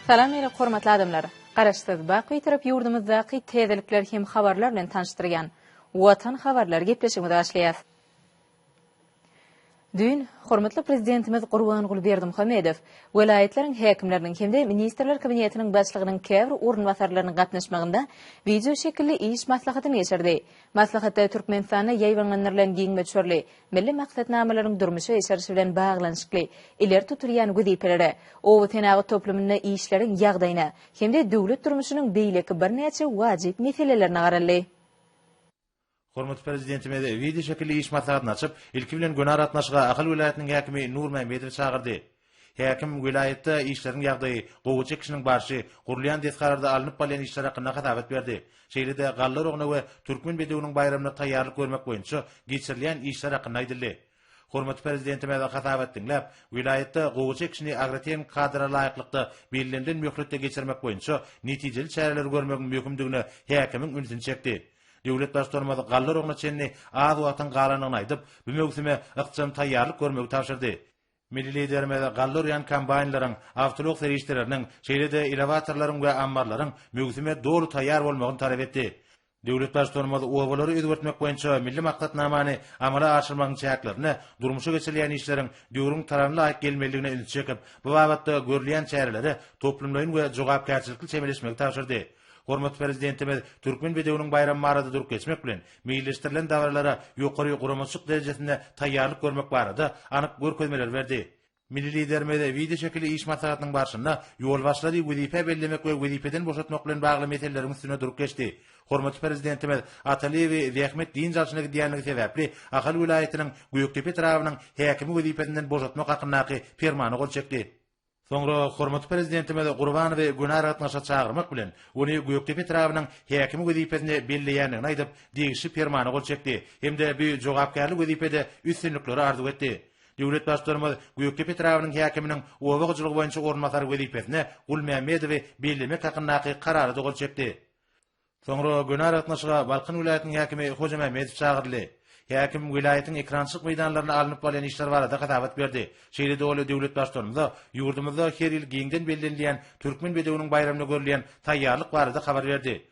Salam ýene hormatly adamlar! Garaşsyz, baky Bitarap ýurdumyzdaky täzelikler hem habarlar bilen tanyşdyrýan Watan habarlary gepleşigimizi başlaýas. Düýn hormatly Prezidentimiz Gurbanguly Berdimuhamedow welaýatlaryň häkimleriniň hem-de Ministrler Kabinetiniň Başlygynyň käbir orunbasarlarynyň gatnaşmagynda wideoşekilli iş maslahatyny geçirdi. Maslahatda Türkmenistanda ýaýbaňlandyrylan giň möçberli milli maksatnamalaryň durmuşa geçiriliş bilen baglanyşykly ileri tutulýan wezipelere, oba senagat toplumynda işleriň ýagdaýyna hem-de döwlet durmuşynyň beýleki birnäçe wajyp meselelerine garaldy. Hormatly Prezidentimiz wideo şekilli iş maslahatyny açyp, ilki bilen göni aragatnaşyga Ahal welaýatynyň häkimi Nurmämmedowy çagyrdy. Häkim welaýatda işleriň ýagdaýy, gowaça ekişiniň barşy, gurulýan desgalarda alnyp barylýan işler hakynda hasabat berdi. Şeýle-de galla oragyna we Türkmen bedewiniň baýramyna taýýarlyk görmek boýunça geçirilýän işler hakynda aýdyldy. Hormatly Prezidentimiz hasabat diňläp, welaýatda gowaça ekişini agrotehniki kadalara laýyklykda bellenilen möhletde geçirmek boýunça netijeli çäreleri görmegiň möhümdigine häkimiň ünsüni çekdi. Döwlet Baştutanymyz galla oragyna çenli az wagtyň galandygyny aýdyp, bu möwsüme ykjam taýýarlyk görmegi tabşyrdy. Milli Liderimiz galla orýan kombaýnlaryň, awtoulag serişdeleriniň, şeýle-de elewatorlaryň we ammarlaryň möwsüme doly taýýar bolmagyny talap etdi. Döwlet Baştutanymyz obalary özgertmek boýunça milli maksatnamany amala aşyrmagyň çäklerinde durmuşa geçirilýän işleriň döwrüň talabyna laýyk gelmelidigine ünsi çekip, bu babatda görülýän çärelere toplumlaýyn we jogapkärçilikli çemeleşmegi tabşyrdy. Hormatly Prezidentimiz Türkmen bedewiniň baýramy barada durup geçmek bilen, meýilleşdirilen dabaralara ýokary guramaçylyk derejesinde taýýarlyk görmek barada anyk görkezmeleri berdi. Milli Liderimiz wideoşekilli iş maslahatynyň barşynda ýolbaşçylary wezipä bellemek we wezipeden boşatmak bilen bagly meseleleriň üstünde durup geçdi. Hormatly Prezidentimiz Atalyýewi zähmet dynç alşyna gidýänligi sebäpli Ahal welaýatynyň Gökdepe etrabynyň häkimi wezipesinden boşatmak hakyndaky Permana gol çekdi. Soňra hormatly Prezidentimiz Gurbanowy göni aragatnaşyga çagyrmak bilen, ony Gökdepe etrabynyň häkimi wezipesine belleýändigini aýdyp, degişli Permana gol çekdi hem-de bu jogapkärli wezipede üstünlikleri arzuw etdi. Döwlet Baştutanymyz Gökdepe etrabynyň häkiminiň oba hojalygy boýunça orunbasary wezipesine Gulmämmedowy bellemek hakyndaky Karara-da gol çekdi. Soňra göni aragatnaşyga Balkan welaýatynyň häkimi Hojamämmedow çagyryldy. Häkim welaýatyň ekerançylyk meýdanlarynda alnyp barylýan işler barada hasabat berdi. Şeýle-de ol döwlet Baştutanymyza ýurdumyzda her ýyl giňden bellenilýän Türkmen bedewiniň baýramyna görülýän taýýarlyk barada habar berdi.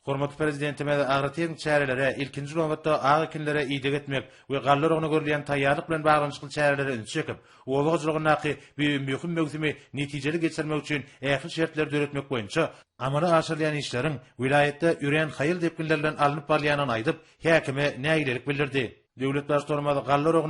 Hormatly Prezidentimiz agrotehniki çärelere, ilkinji nobatda, ak ekinlere ideg etmek we galla oragyna görülýän taýýarlyk bilen baglanyşykly çärelere ünsi çekip, oba hojalygyndaky bu möhüm möwsümi netijeli geçirmek üçin ähli şertleri döretmek boýunça amala aşyrylýan işleriň welaýatda örän haýal depginler bilen alnyp barylýandygyny aýdyp, häkime nägilelik bildirdi. Döwlet Baştutanymyz galla oragyny.